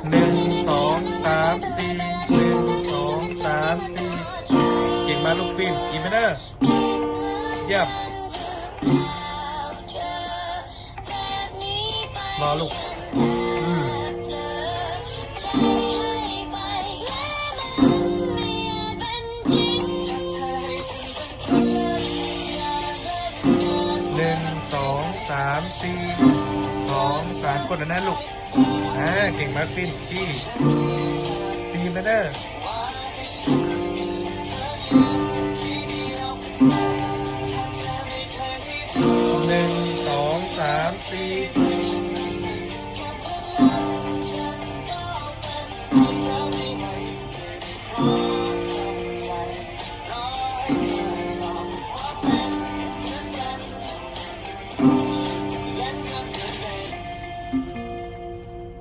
ໜຶ່ງ ສອງ ສາມ ສີ່ ໜຶ່ງ ສອງ ສາມ ສີ່ ເກັ່ງມາກລູກ G minor ຢ້ຽມ ລໍລູກ ອືມ ໜຶ່ງ ສອງ ສາມ ສີ່ ສອງ ສາມ ກົດອັນນັ້ນລູກ ອ່າ ເກັ່ງມາກ G G minor